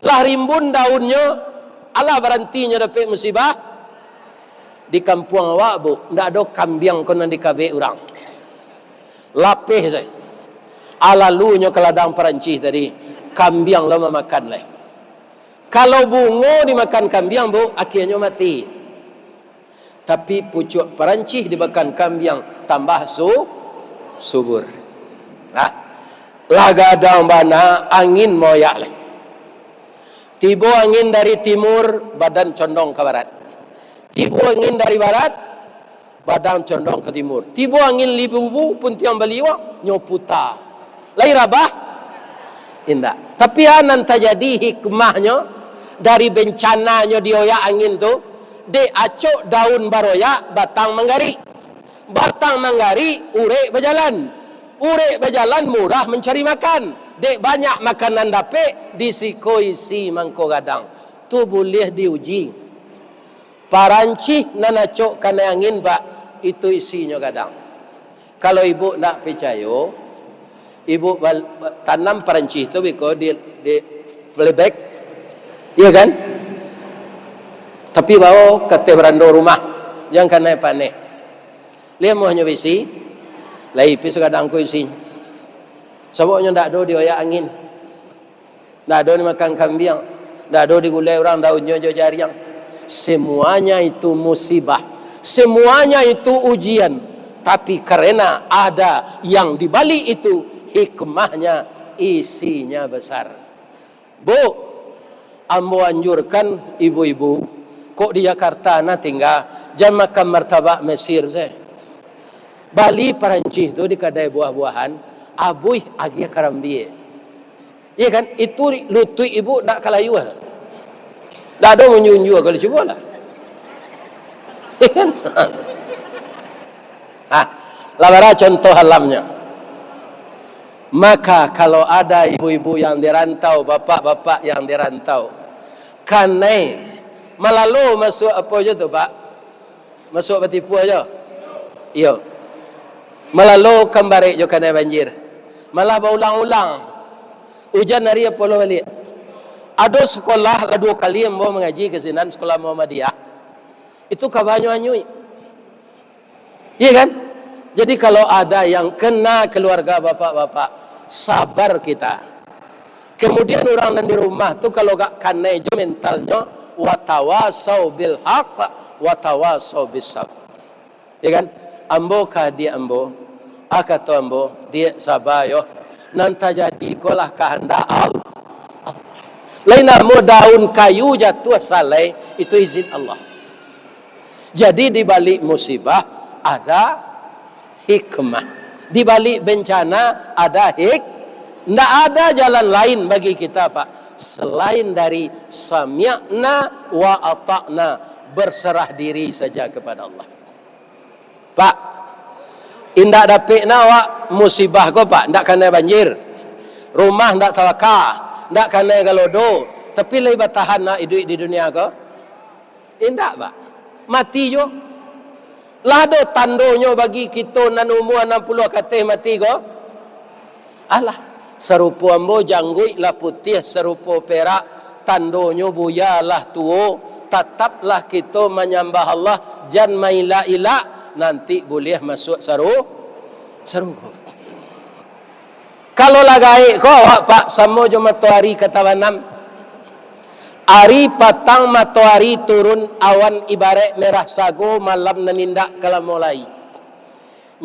Lah rimbun daunnyo, alah barantinyo dapek musibah. Di kampuang awak, Bu, ndak ado kambiang ko nan dikabek urang. Lapeh sajo. Alalunyo ka ladang Parancih tadi, kambiang lah mamakan lai. Kalau bungo dimakan kambiang, Bu, akhianyo mati. Tapi pucuak Parancih dimakan kambiang, tambah su-, subur. Nah, lah gadang bana, angin maoyak lai. Tibo angin dari timur, badan condong ka barat. Tibo angin dari barat, badan condong ka timur. Tibo angin libubu, puntiang baliuang, nyo puta. Lai rabah? Indak. Tapi a nan tajadi hikmahnyo dari bencananyo dioyak angin tu, dek acok daun baroyak, batang manggarik. Batang manggarik, urek bajalan. Urek bajalan, mudah mancari makan. Dek banyak makanan dapek, di siko isi mangko gadang. Tu buliah diuji. Parancih nan acok kanai angin, Pak, itu isinyo gadang. Kalau ibu ndak picayo, ibu bal-, tanam parancih tu biko di, di playback, iya kan? Tapi bao ka ateh barando rumah, jan kanai paneh. Lai amuahnyo baisi, lai pi sagadang ko isinyo. Sababnyo ndak ado dioyak angin. Ndak ado dimakan kambiang, ndak ado digulai urang daunnyo jo jariang. Semuanya itu musibah, semuanya itu ujian. Tapi karena ada yang di balik itu, hikmahnya, isinya besar. Bu, ambo anjurkan ibu-ibu, kok di Jakarta nah tingga, jan makan martabak Mesir se. Bali Parancis tu di kadai buah-buahan, abuih agiah karambia. Iya kan? Itu lutuik ibu ndak ka layuah. Ndak ado munjua-unjua, kalau cubolah. Iya kan? Ah, lah bara contoh alamnya. Maka kalau ada ibu-ibu yang di rantau, bapak-bapak yang di rantau, kanai malalo masuak apo jo tu, Pak? Masuak batipu ajo. Iyo. Malalo kambarek jo kanai banjir. Malah baulang-ulang. Ujan ari apo lo baliak. Ado sekolah lah duo kali ambo mangaji ka sinan, sekolah Muhammadiyah. Itu kabanyo anyuik. Iya kan? Jadi kalau ada yang kena keluarga bapak-bapak, sabar kita. Kemudian urang nan di rumah tu kalau gak kanai jo mentalnyo, watawasau bil haq, watawasau bis sabr. Ya kan? Ambo ka adiak ambo, ah, kato ambo, "Diak, saba yo. Nan tajadi ko lah kahandak Allah. Lain namo daun kayu jatuah salai, itu izin Allah." Jadi di balik musibah ada hikmah. Di balik bencana ada hik-, ndak ada jalan lain bagi kita, Pak, selain dari sami'na wa ata'na, berserah diri saja kepada Allah. Pak, indak dapek na awak musibah ko, Pak, ndak kanai banjir. Rumah ndak tabaka, ndak kanai galodo, tapi lai batahan nak iduik di dunia ko? Indak, Pak. Mati jo. Lah ado tandonyo bagi kito nan umua anam puluah ka ateh mati ko? Alah, sarupo ambo jangguik lah putiah sarupo perak, tandonyo buya lah tuo, tataplah kito manyambah Allah, jan mailak-ilak, nanti buliah masuak saru-, sarugo. Kalau lah gaek ko awak, Pak, samo jo matoari ka tabanam. Ari patang matoari turun, awan ibaraik merah sago, malam nan indak ka lamo lai.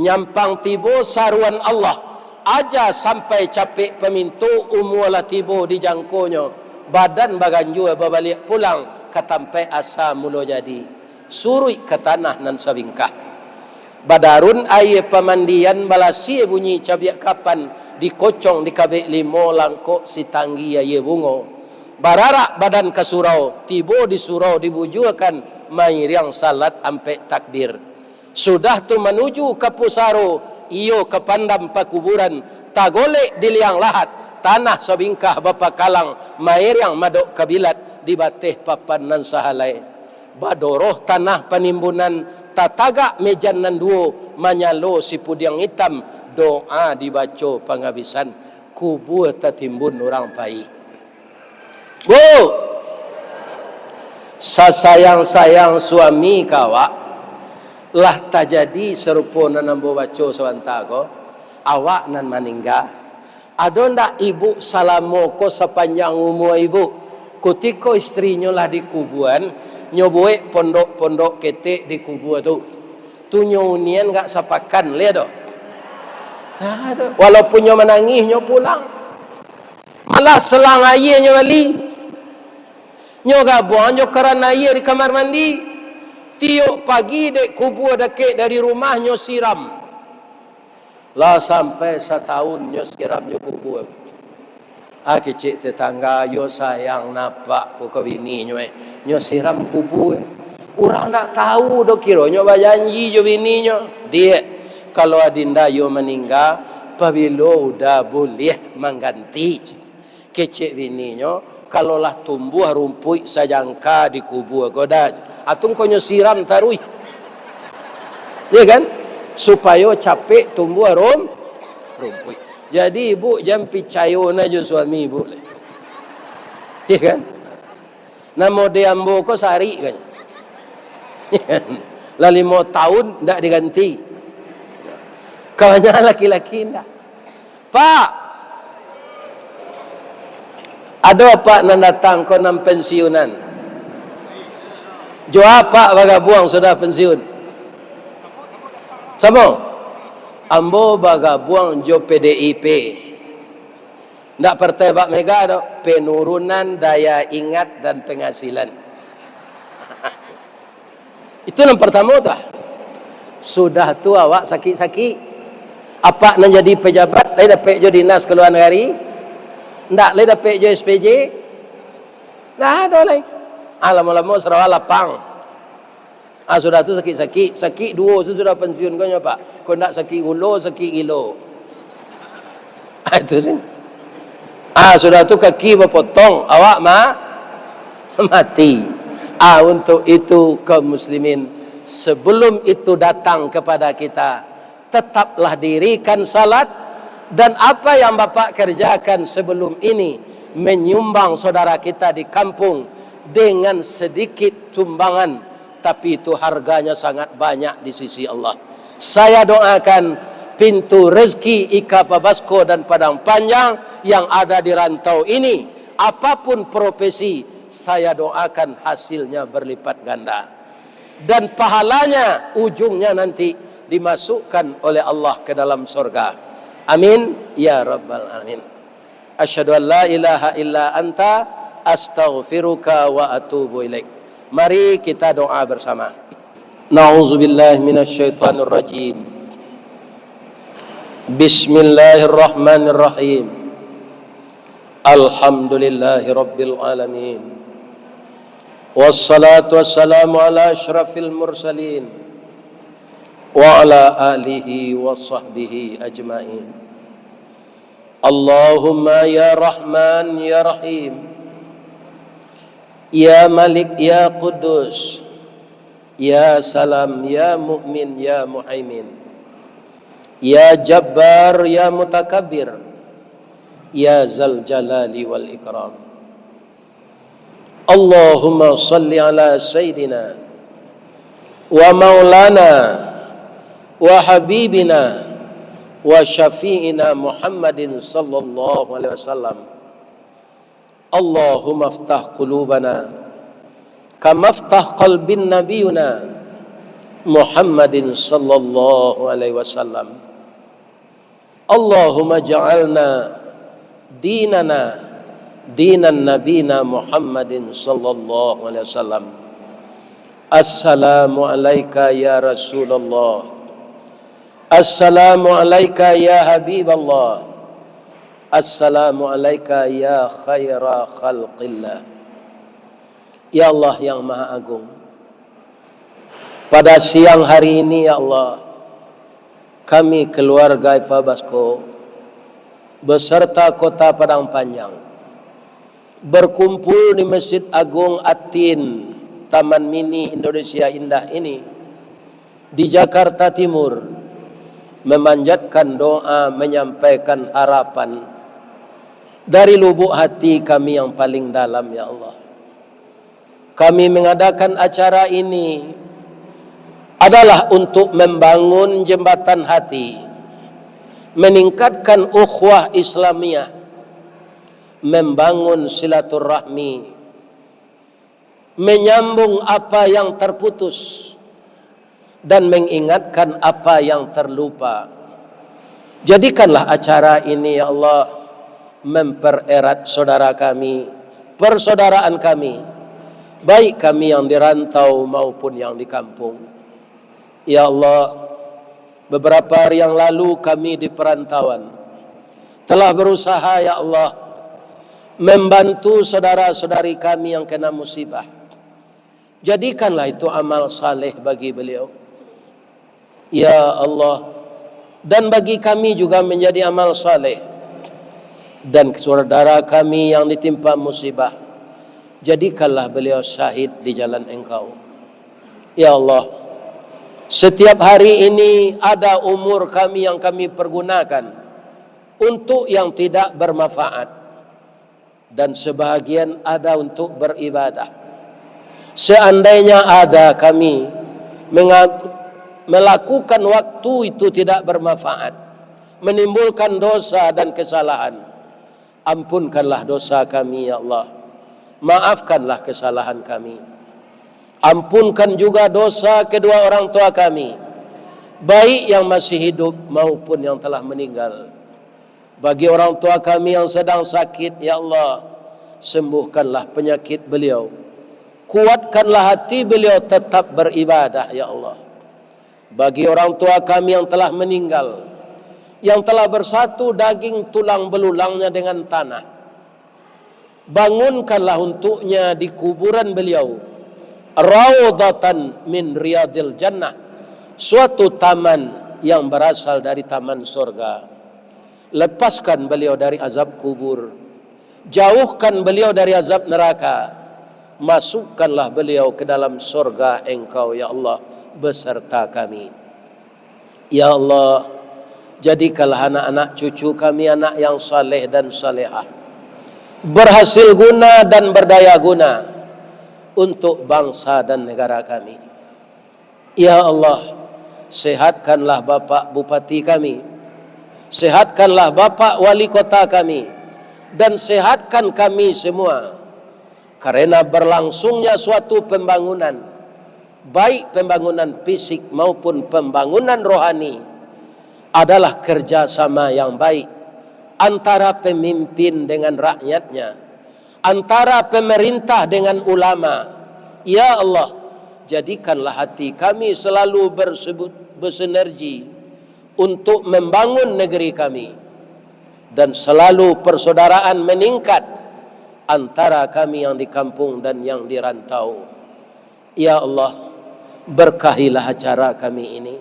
Nyampang tibo saruan Allah, aja sampai capek paminto, umua lah tibo di jangkonyo, badan baganjua babaliak pulang ka tampaik asa mulo jadi. Suruik ka tanah nan sabingkah. Badarun aia pamandian, balasia bunyi cabiak kapan, dikocong dikabek limo, langkok sitanggi aia bungo. Bararak badan ka surau, tibo di surau dibujuakan, mairiang salat ampek takbir. Sudah tu manuju ka pusaro, iyo ka pandam pakuburan, tagolek di liang lahat, tanah sabingkah bapakalang, mairiang madok kabilat di bateh papan nan sahalai. Badoroh tanah panimbunan, tatagak mejan nan duo, manyalo sipudiang itam, doa dibaco pangabisan, kubua tatimbun urang pai. Bu, sasayang-sayang suami ka awak, lah tajadi sarupo nan ambo baco sabanta ko, awak nan maningga. Ado ndak ibu salamo ko sapanjang umua ibu, kutiko istrinyo lah dikubuan, nyo buek pondok-pondok ketek di kubua tu? Tu nyo unian gak sapakan, lai ado? Ndak ado. Walaupun nyo manangih, nyo pulang. Malah selang aia nyo bali. Nyo gabuang jo karan aia di kamar mandi. Tiok pagi dek kubua dakek dari rumah, nyo siram. Lah sampai satahun nyo siram jo kubua. Ah, kecek tetangga, yo sayang napak ko ka bininyo, eh. Nyo siram kubua. Urang ndak tahu doh, kironyo bajanji jo bininyo. "Diak, kalau adinda yo maningga, pabilo uda buliah mangganti?" Kecek bininyo, "Kalau lah tumbuah rumpuik sajangka di kubua ko, Da, atun ko nyo siram taruih." Ya kan? Supayo capek tumbuah rum-, rumpuik. Jadi, ibu jan picayo na jo suami ibu lai. Ya kan? Namo di ambo ko sarik kan. Lah limo tahun ndak diganti. Kabanyakan laki-laki ndak. Pak, ado apak nan datang ko nan pensiunan? Jo apak bagabuang sudah pensiun? Samo. Ambo bagabuang jo P D I P. Ndak partai Pak Mega doh, penurunan daya ingat dan penghasilan. Itu nan partamo tu ah. Sudah tu awak sakik-sakik. Apak nan jadi pejabat, lai dapek jo dinas kaluar nagari? Ndak lai dapek jo S P J? Ndak ado lai. Ah, lamo-lamo sarawa lapang. Ah, sudah tu sakik-sakik, sakik duo tu sudah pensiun kan nyo, Pak. Kok ndak sakik gulo, sakik gilo. Ah, itu sih. Ah, sudah tu kaki bapotong, awak ma-, mati. Ah, untuk itu kaum muslimin, sebelum itu datang kepada kita, tetaplah dirikan salat, dan apa yang Bapak kerjakan sebelum ini menyumbang saudara kita di kampung dengan sedikit sumbangan, tapi itu harganya sangat banyak di sisi Allah. Saya doakan pintu rezeki Ika Pabasko dan Padang Panjang yang ada di rantau ini, apapun profesi, saya doakan hasilnya berlipat ganda. Dan pahalanya ujungnya nanti dimasukkan oleh Allah ke dalam sorga. Amin ya rabbal alamin. Asyhadu an la ilaha illa anta, astaghfiruka wa atubu ilaik. Mari kita doa bersama. Na'udzubillahi minasyaitonirrajim. Bismillahirrahmanirrahim. Alhamdulillahi rabbil alamin. Wassalatu wassalamu ala asyrafil mursalin wa ala alihi wa sahbihi ajmain. Allahumma ya Rahman ya Rahim, ya Malik ya Quddus, ya Salam ya Mu'min ya Muhaimin, ya Jabbar ya Mutakabbir, ya Zal Jalali wal Ikram. Allahumma salli ala Sayyidina wa Maulana wa Habibina wa Syafi'ina Muhammadin sallallahu alaihi wasallam. Allahumma aftah qulubana kama aftah qalbin nabiyuna Muhammadin sallallahu alaihi wasallam. Allahumma ja'alna dinana dinan nabina Muhammadin sallallahu alaihi wasallam. Assalamu alaika ya Rasulullah. Assalamu alaika ya Habiballah. Assalamu alaika ya khaira khalqillah. Ya Allah yang Maha Agung, pada siang hari ini, ya Allah, kami keluarga Ifa Basko beserta Kota Padang Panjang berkumpul di Masjid Agung Atin, Taman Mini Indonesia Indah ini, di Jakarta Timur, memanjatkan doa, menyampaikan harapan dari lubuk hati kami yang paling dalam, ya Allah. Kami mengadakan acara ini adalah untuk membangun jembatan hati, meningkatkan ukhuwah Islamiah, membangun silaturahmi, menyambung apa yang terputus, dan mengingatkan apa yang terlupa. Jadikanlah acara ini, ya Allah, mempererat saudara kami, persaudaraan kami, baik kami yang di rantau maupun yang di kampung. Ya Allah, beberapa hari yang lalu kami di perantauan telah berusaha, ya Allah, membantu saudara-saudari kami yang kena musibah. Jadikanlah itu amal saleh bagi beliau, ya Allah, dan bagi kami juga menjadi amal saleh. Dan saudara kami yang ditimpa musibah, jadikanlah beliau syahid di jalan Engkau. Ya Allah, setiap hari ini ada umur kami yang kami pergunakan untuk yang tidak bermanfaat, dan sebahagian ada untuk beribadah. Seandainya ada kami menga-, melakukan waktu itu tidak bermanfaat, menimbulkan dosa dan kesalahan, ampunkanlah dosa kami, ya Allah. Maafkanlah kesalahan kami. Ampunkan juga dosa kedua orang tua kami, baik yang masih hidup maupun yang telah meninggal. Bagi orang tua kami yang sedang sakit, ya Allah, sembuhkanlah penyakit beliau. Kuatkanlah hati beliau tetap beribadah, ya Allah. Bagi orang tua kami yang telah meninggal, yang telah bersatu daging tulang belulangnya dengan tanah, bangunkanlah untuknya di kuburan beliau raudhatan min riyadil jannah, suatu taman yang berasal dari taman sorga. Lepaskan beliau dari azab kubur, jauhkan beliau dari azab neraka, masukkanlah beliau ke dalam sorga Engkau, ya Allah, beserta kami. Ya Allah, jadikanlah anak-anak cucu kami anak yang saleh dan salehah, berhasil guna dan berdaya guna untuk bangsa dan negara kami. Ya Allah, sehatkanlah Bapak Bupati kami, sehatkanlah Bapak Wali Kota kami, dan sehatkan kami semua. Karena berlangsungnya suatu pembangunan, baik pembangunan fisik maupun pembangunan rohani, adalah kerjasama yang baik antara pemimpin dengan rakyatnya, antara pemerintah dengan ulama. Ya Allah, jadikanlah hati kami selalu bersebut, bersinergi untuk membangun negeri kami, dan selalu persaudaraan meningkat antara kami yang di kampung dan yang di rantau. Ya Allah, berkahilah acara kami ini.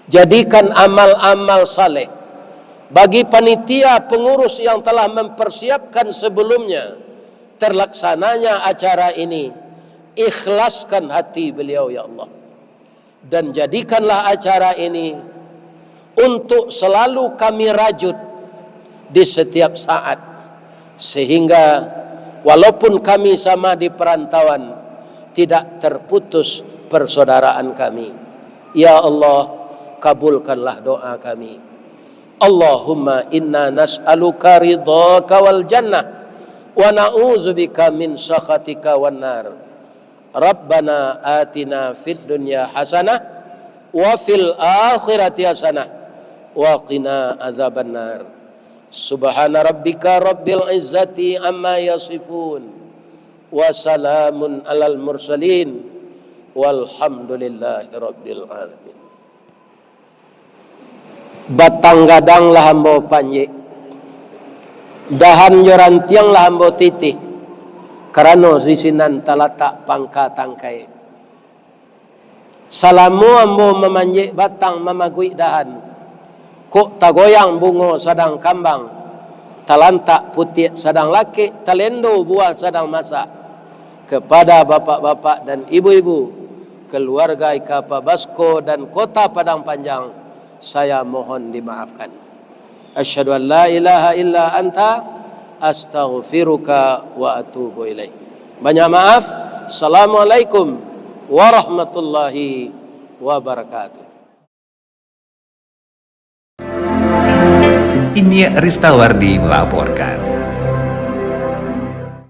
Jadikan amal-amal saleh bagi panitia pengurus yang telah mempersiapkan sebelumnya terlaksananya acara ini. Ikhlaskan hati beliau, ya Allah. Dan jadikanlah acara ini untuk selalu kami rajut di setiap saat, sehingga walaupun kami sama di perantauan, tidak terputus persaudaraan kami. Ya Allah, kabulkanlah doa kami. Allahumma inna nas'aluka ridhaka wal jannah, wa na'udzubika min sakhatika wan nar. Rabbana atina fid dunya hasanah, wa fil akhirati hasanah, wa qina adzabannar. Subhana rabbika rabbil izzati amma yasifun, wa salamun alal mursalin, walhamdulillahi rabbil alamin. Batang gadang lah ambo panjek, dahan jo rantiang lah ambo titih, karano di sinan talatak pangka tangkai. Salamo ambo mamanjek batang, mamaguik dahan, kok tagoyang bungo sadang kambang, talantak putiak sadang lakek, talendo buah sadang masak. Kepada bapak-bapak dan ibu-ibu, keluarga I K P Basko dan Kota Padang Panjang, saya mohon dimaafkan. Asyhadu an la ilaha illa anta, astaghfiruka wa atubu ilaik. Banyak maaf. Assalamualaikum warahmatullahi wabarakatuh. Inyiak Ristawardi melaporkan.